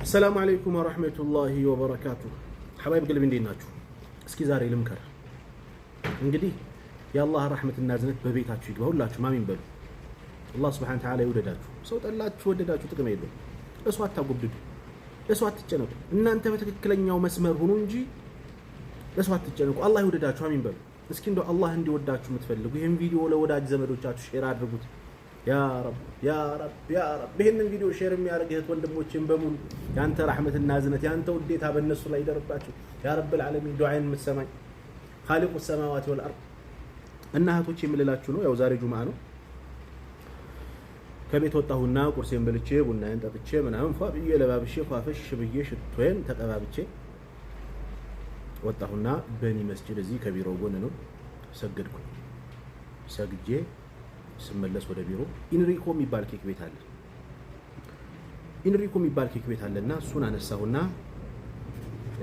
السلام عليكم ورحمة الله وبركاته። حبايب قلبي እንዴት ናችሁ? እስኪ ዛሬ ልምከር። እንግዲህ የአላህ ረሕመትና እዝነት በቤታችሁ ይግባ። ሁላችሁም አሚን በሉ። አላህ سبحانه وتعالى ይውደዳችሁ። ሰው ጠላችሁ ወደዳችሁ ጥቅም የለውም። እሱ አታጎብድዱ፣ እሱ አትጨነቁ። እናንተ በትክክለኛው መስመር ሁኑ እንጂ ለሰው አትጨነቁ። አላህ ይውደዳችሁ፣ አሚን በሉ። እስኪ እንደው አላህ እንዲወዳችሁ የምትፈልጉ ይህን ቪዲዮ ለወዳጅ ዘመዶቻችሁ share አድርጉት። يا رب يا رب يا رب። ይህንን ቪዲዮ share የሚያደርግ እህት ወንድሞችን በሙሉ ያንተ ረሕመትና እዝነት ያንተ ውዴታ በእነሱ ላይ ይደርባቸው። يا رب العالمين ዱዓዬን የምትሰማኝ خالق السماوات والأرض። እና እህቶች የምልላችሁ ነው፣ ያው ዛሬ ጁምዓ ነው። ከቤት ወጣሁና ቁርሴን በልቼ ቡናዬን ጠጥቼ ምናምን ፏ ብዬ ለባብሼ ፏፈሽ ብዬ ሽቶዬን ተቀባብቼ ወጣሁና በኒ መስጂድ እዚህ ከቢሮው ጎን ነው ሰገድኩ። ሰግጄ ስመለስ ወደ ቢሮ ኢንሪኮ የሚባል ኬክ ቤት አለ። ኢንሪኮ የሚባል ኬክ ቤት አለና እሱን አነሳሁና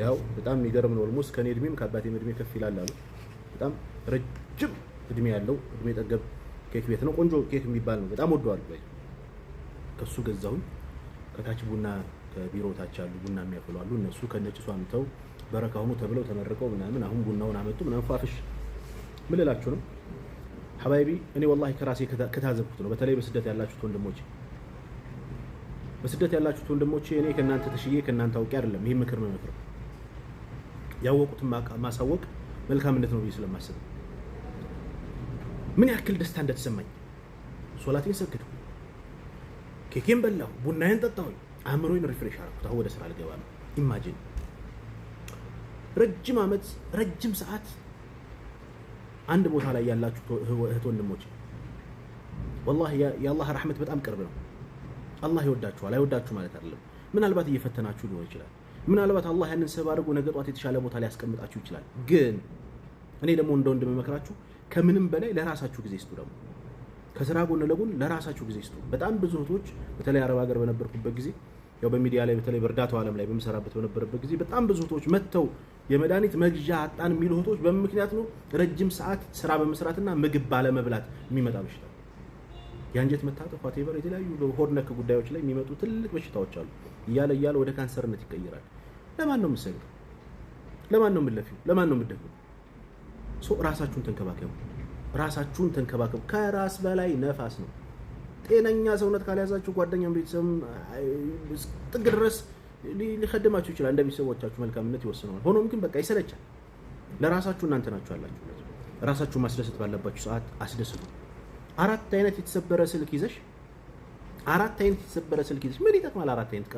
ያው በጣም የሚገርም ነው። Almost ከኔ እድሜም ከአባቴም እድሜ ከፍ ይላል አሉ። በጣም ረጅም እድሜ ያለው እድሜ ጠገብ ኬክ ቤት ነው። ቆንጆ ኬክ የሚባል ነው። በጣም ወደዋለሁ። ከሱ ገዛሁኝ። ከታች ቡና ከቢሮ ታች አሉ ቡና የሚያፈሉ አሉ። እነሱ ከነጭሱ አምተው በረካ ሁኑ ተብለው ተመርቀው ምናምን አሁን ቡናውን አመጡ ምናምን ፏፍሽ። ምን ልላችሁ ነው حبايبي፣ እኔ والله ከራሴ ከታዘብኩት ነው። በተለይ በስደት ያላችሁት ወንድሞቼ፣ በስደት ያላችሁት ወንድሞቼ እኔ ከእናንተ ተሽዬ ከእናንተ አውቄ አይደለም ይህ ምክር መመክረው፣ ያወቁትን ማሳወቅ መልካምነት ነው ብዬ ስለማስብ ምን ያክል ደስታ እንደተሰማኝ ሶላቴን ሰግደው ኬኬን በላሁ፣ ቡናዬን ጠጣሁኝ፣ አእምሮዬን refresh አደረኩት። አሁን ወደ ስራ ልገባ ነው። Imagine ረጅም ዓመት ረጅም ሰዓት አንድ ቦታ ላይ ያላችሁ እህት ወንድሞች፣ والله የአላህ ረሕመት በጣም ቅርብ ነው። አላህ ይወዳችኋል። አይወዳችሁ ማለት አይደለም። ምናልባት እየፈተናችሁ ሊሆን ይችላል። ምናልባት አላህ ያንን ሰበብ አድርጎ ነገ ጧት የተሻለ ቦታ ሊያስቀምጣችሁ ይችላል። ግን እኔ ደግሞ እንደ ወንድም መክራችሁ ከምንም በላይ ለራሳችሁ ጊዜ ስጡ። ደግሞ ከስራ ጎን ለጎን ለራሳችሁ ጊዜ ስጡ። በጣም ብዙ እህቶች በተለይ አረብ ሀገር በነበርኩበት ጊዜ ያው በሚዲያ ላይ በተለይ በእርዳታው ዓለም ላይ በምሰራበት በነበረበት ጊዜ በጣም ብዙ እህቶች መጥተው የመድኃኒት መግዣ አጣን የሚሉ እህቶች በምን ምክንያት ነው? ረጅም ሰዓት ስራ በመስራትና ምግብ ባለመብላት የሚመጣ በሽታ፣ የአንጀት መታጠፍ፣ whatever የተለያዩ ሆድ ነክ ጉዳዮች ላይ የሚመጡ ትልቅ በሽታዎች አሉ። እያለ እያለ ወደ ካንሰርነት ይቀይራል። ለማን ነው የምትሰሪው? ለማን ነው የምትለፊው? ለማን ነው የምትደክመው? So ራሳችሁን ተንከባከቡ። ራሳችሁን ተንከባከቡ። ከራስ በላይ ነፋስ ነው። ጤነኛ ሰውነት ካልያዛችሁ ጓደኛም ቤተሰብም ጥግ ድረስ ሊከድማችሁ ይችላል። እንደ ቤተሰቦቻችሁ መልካምነት ይወስነዋል። ሆኖም ግን በቃ ይሰለቻል። ለራሳችሁ እናንተ ናችሁ ያላችሁለት። ራሳችሁ ማስደሰት ባለባችሁ ሰዓት አስደስቱ። አራት አይነት የተሰበረ ስልክ ይዘሽ አራት አይነት የተሰበረ ስልክ ይዘሽ ምን ይጠቅማል? አራት አይነት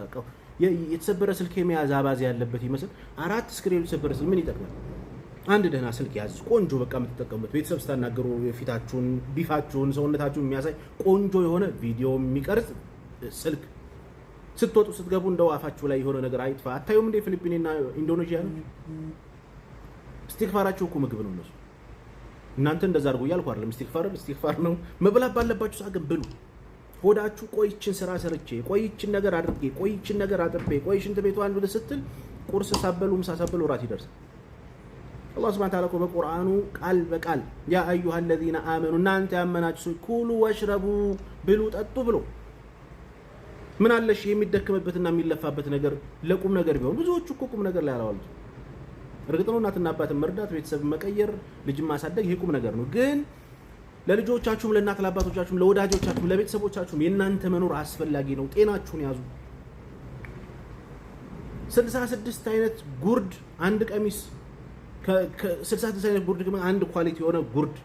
የተሰበረ ስልክ የመያዝ አባዜ ያለበት ይመስል አራት screen የተሰበረ ስልክ ምን ይጠቅማል? አንድ ደህና ስልክ ያዝ፣ ቆንጆ በቃ የምትጠቀሙበት ቤተሰብ ስታናገሩ ፊታችሁን፣ ቢፋችሁን፣ ሰውነታችሁን የሚያሳይ ቆንጆ የሆነ ቪዲዮ የሚቀርጽ ስልክ ስትወጡ ስትገቡ እንደው አፋችሁ ላይ የሆነ ነገር አይጥፋ። አታዩም እንደ ፊሊፒንና ኢንዶኔዥያ ነው። እስቲግፋራቸው እኮ ምግብ ነው እነሱ። እናንተ እንደዛ አድርጉ እያልኩ አይደለም። እስቲግፋር እስቲግፋር ነው። መብላት ባለባችሁ ሰዓት ግን ብሉ። ሆዳችሁ ቆይችን ስራ ሰርቼ፣ ቆይችን ነገር አድርጌ፣ ቆይችን ነገር አጥቤ፣ ቆይ ሽንት ቤቱ አንዱ ስትል ቁርስ ሳበሉ ምሳ ሳበሉ እራት ይደርሳል። አላህ سبحانه وتعالى እኮ በቁርአኑ ቃል በቃል يا أيها الذين آمنوا እናንተ ያመናችሁ ሰዎች كلوا واشربوا ብሉ ጠጡ ብሎ ምን አለሽ የሚደክምበትና የሚለፋበት ነገር ለቁም ነገር ቢሆን። ብዙዎቹ እኮ ቁም ነገር ላይ አላዋሉት። እርግጥ ነው እናትና አባትን መርዳት፣ ቤተሰብ መቀየር፣ ልጅን ማሳደግ ይሄ ቁም ነገር ነው። ግን ለልጆቻችሁም፣ ለእናት ለአባቶቻችሁም፣ ለወዳጆቻችሁም፣ ለቤተሰቦቻችሁም የእናንተ መኖር አስፈላጊ ነው። ጤናችሁን ያዙ። 66 አይነት ጉርድ አንድ ቀሚስ 66 አይነት ጉርድ አንድ quality የሆነ ጉርድ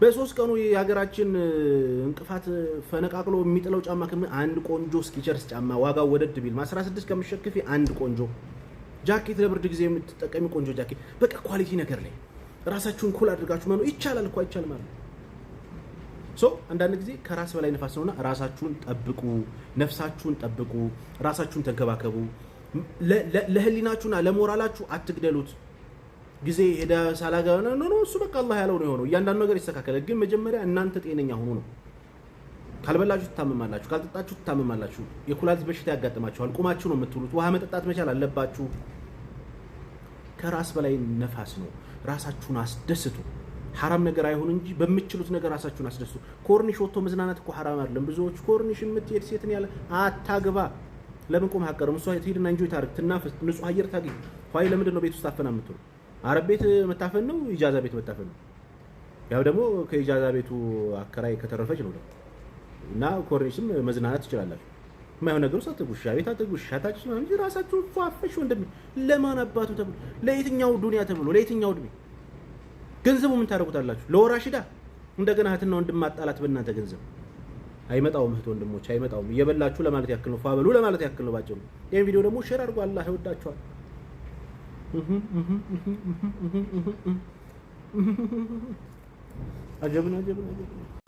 በሶስት ቀኑ የሀገራችን እንቅፋት ፈነቃቅሎ የሚጥለው ጫማ አንድ ቆንጆ Skechers ጫማ ዋጋው ወደድ ቢል 16 ከምሸክፊ አንድ ቆንጆ ጃኬት ለብርድ ጊዜ የምትጠቀሚ ቆንጆ ጃኬት፣ በቃ quality ነገር ላይ ራሳችሁን cool አድርጋችሁ መኖር ይቻላል እኮ አይቻልም ማለት so አንዳንድ ጊዜ ከራስ በላይ ነፋስ ነውና ራሳችሁን ጠብቁ፣ ነፍሳችሁን ጠብቁ፣ ራሳችሁን ተንከባከቡ። ለህሊናችሁና ለሞራላችሁ አትግደሉት። ጊዜ ሄደ ሳላገባ no no፣ እሱ በቃ አላህ ያለው ነው የሆነው። እያንዳንዱ ነገር ይስተካከላል። ግን መጀመሪያ እናንተ ጤነኛ ሁኑ ነው። ካልበላችሁ ትታመማላችሁ፣ ካልጠጣችሁ ትታመማላችሁ። የኩላሊት በሽታ ያጋጥማችኋል። ቁማችሁ ነው የምትውሉት። ውሃ መጠጣት መቻል አለባችሁ። ከራስ በላይ ነፋስ ነው። ራሳችሁን አስደስቱ። ሐራም ነገር አይሁን እንጂ በምችሉት ነገር ራሳችሁን አስደስቱ። ኮርኒሽ ወጥቶ መዝናናት እኮ ሐራም አይደለም። ብዙዎች ኮርኒሽ የምትሄድ ሴትን ያለ አታግባ። ለምን ቆመህ አትቀርም? እሷ ትሄድና enjoy ታርግ፣ ትናፈስ፣ ንጹህ አየር ታግኝ። ኋይ ለምንድን ነው ቤት ውስጥ ታፈና የምትሉ? አረብ ቤት መታፈን ነው፣ ኢጃዛ ቤት መታፈን ነው። ያው ደግሞ ከኢጃዛ ቤቱ አከራይ ከተረፈች ነው ደግሞ እና ኮርኒስም መዝናናት ትችላላችሁ። የማይሆን ነገር ውስጥ አትግቡ፣ ሻ ቤት አትግቡ፣ ሻታችሁ ምናምን ራሳችሁ ፏፈሽ ወንድሜ። ለማን አባቱ ተብሎ ለየትኛው ዱንያ ተብሎ ለየትኛው እድሜ ገንዘቡ ምን ታደርጉታላችሁ? ለወራሽዳ እንደገና እህትና ወንድም ማጣላት በእናንተ ገንዘብ አይመጣውም። እህት ወንድሞች አይመጣውም። እየበላችሁ ለማለት ያክል ነው፣ ፏ በሉ ለማለት ያክል ነው ባጭሩ። ይሄን ቪዲዮ ደግሞ share አድርጉ። አላህ ይወዳችኋል። አጀብን አጀብን አጀብን።